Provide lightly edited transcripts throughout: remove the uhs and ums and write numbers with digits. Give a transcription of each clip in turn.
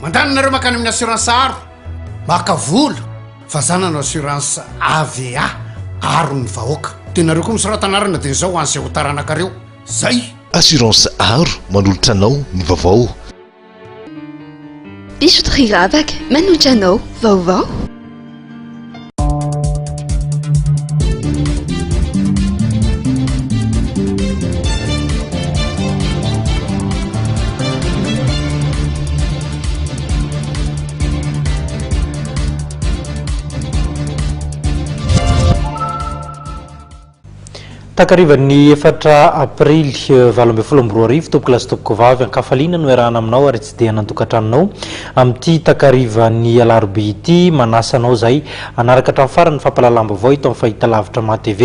Mandany nareo makany amin'ny assurance aro maka vola fa za nanao assurance AVA aro ny vahoaka de nareo koa misorata anarana de zao ho an'izay ho taranakareo zay. Assurance Aro manolotra anao ny vaovao. Bijouterie Ravaka manolotra anao vaovao. Takarivan'ny efatra aprily 2018, tompokolahy sy tompokovavy, an-kafaliana no iarahana aminao ary tsidihana an-tokantranonao amin'ity takarivan'ny alarobia ity. Manasa anao izahay hanaraka hatramin'ny farany ny fampahalalam-baovao eto amin'ny fahitalavitra MATV.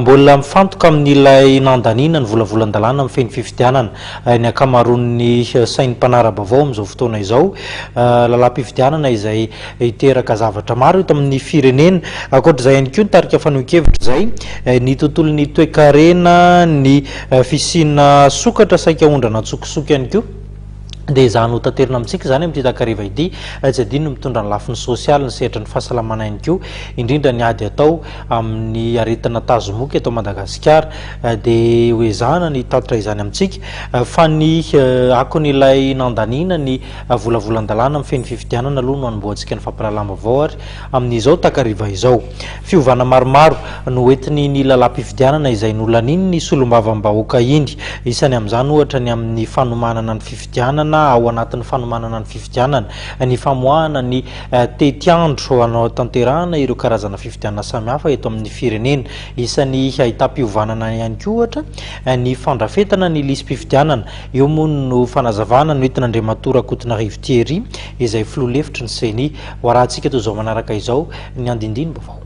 Mbola mifantoka amin'ilay nandaniana ny volavolan-dalàna mifehy ny fifidianana ny ankamaroan'ny sain'ny mpanara-baovao amin'izao fotoana izao. Lalàm-pifidianana izay hiteraka zavatra maro eto amin'ny firenena. Ankoatra izay ihany koa, nitarika fanehoan-kevitra izay ny tontolon'ny toekarena, ny fisiana sokatra saika aondrana an-tsokosoko ihany koa. Dia ezahana ho tanterina amintsika izany amin'ity takariva ity. Tsy adino ny mitondra ny lafiny sosialy, ny sehatry ny fahasalamana ihany koa, indrindra ny ady atao amin'ny aretina tazomoka eto Madagasikara. Dia ho ezahana ny hitatitra izany amintsika. Fa ny akon'ilay nandaniana ny volavolan-dalàna mifehy ny fifidianana aloha no hanombohantsika ny fampahalalam-baovao ary amin'izao takariva izao. Fiovana maromaro no hoentin'iny lalàm-pifidianana izay nolanian'ny solombavambahoaka iny. Isany amin'izany ohatra ny amin'ny fanomanana ny fifidianana, ao anatin'ny fanomanana ny fifidianana, ny famoahana ny tetiandro hanatanterahana ireo karazana fifidianana samihafa eto amin'ny firenena. Isany ahitam-piovanana ihany koa ohatra ny fandrafetana ny lisi-pifidianana. Eo moa no fanazavana noentin'Andriamatoa Rakotonarivo Thierry izay filoha lefitry ny Ceni. Ho arahantsika toy izao manaraka izao ny andindinim-baovao.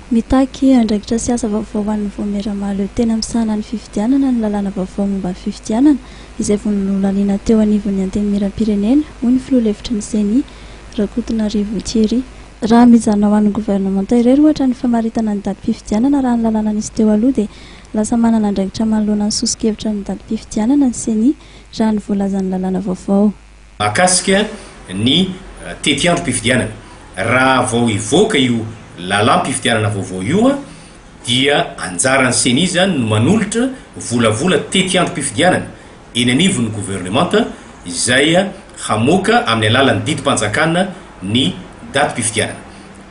Mitaky andraikitra sy asa vaovao ho an'ny Vaomiera Mahaleo Tena misahana ny fifidianana ny lalàna vaovao momba ny fifidianana izay vao nolaniana teo anivon'ny Antenimierampirenena, hoy ny filoha lefitry ny Ceni, Rakotonarivo Thierry. Raha mijanona ho an'ny governemanta irery ohatra ny famaritana ny datim-pifidianana raha ny lalàna nisy teo aloha dia lasa manana andraikitra manoloana ny soso-kevitra ny datim-pifidianana ny Ceni raha ny voalazan'ny lalàna vaovao. Mahakasika ny tetiandrom-pifidianana, raha vao hivoaka io lalàm-pifidianana vaovao io dia anjaran'ny Ceni izany no manolotra volavola tetiandrom-pifidianana eny anivon'ny governemanta izay hamoaka amin'ny alalan'ny didim-panjakana ny datim-pifidianana.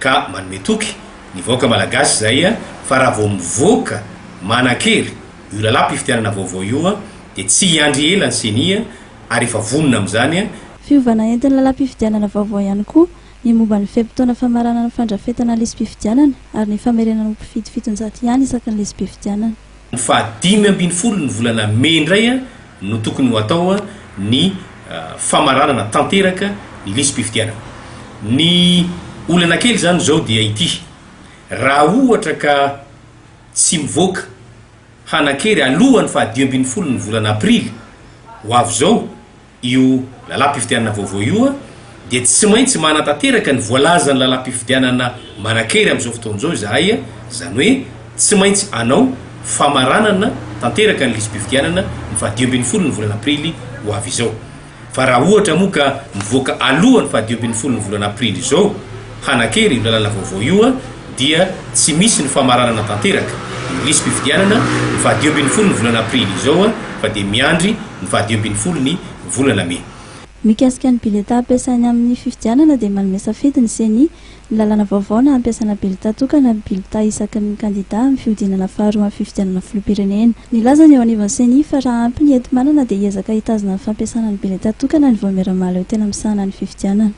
Ka manome toky ny vahoaka malagasy izay fa raha vao mivoaka manan-kery io lalàm-pifidianana vaovao io dia tsy hiandry ela ny Ceni ary efa vonona amin'izany. Fiovana entin'ny lalàm-pifidianana vaovao ihany koa ny momba ny fe-potoana famaranana ny fandrafetana lisi-pifidianana ary ny famerenana ho mpifidy 700 ihany isaky ny lisi-pifidianana. Ny faha 15 ny volana mey indray no tokony ho atao ny famaranana tanteraka ny lisi-pifidianana. Ny olana kely izany izao dia ity, raha ohatra ka tsy mivoaka hanan-kery alohan'ny faha 15 ny volana aprily ho avy izao io lalàm-pifidianana vaovao io dia tsy maintsy manatanteraka ny voalazan'ny lalàm-pifidianana manan-kery amin'izao fotoana izao izahay, izany hoe tsy maintsy hanao famaranana tanteraka ny lisi-pifidianana ny faha 15 ny volana aprily ho avy izao. Fa raha ohatra moa ka mivoaka alohan'ny faha 15 ny volana aprily izao hanan-kery io lalàna vaovao io dia tsy misy ny famaranana tanteraka ny lisi-pifidianana ny faha 15 ny volana aprily izao fa dia miandry ny faha 15 ny volana mey. Mikasika ny biletà ampiasaina amin'ny fifidianana dia manome safidy ny Ceni Ny lalàna vaovao na hampiasana bileta tokana na bileta isaky ny kandida amin'ny fihodinana faharoa amin'ny fifidianana filoham-pirenena. Nilaza ny eo anivon'ny Ceni fa raha ampy ny enti-manana dia hiezaka hitazona ny fampiasana ny bileta tokana ny vaomiera mahaleo tena misahana ny fifidianana.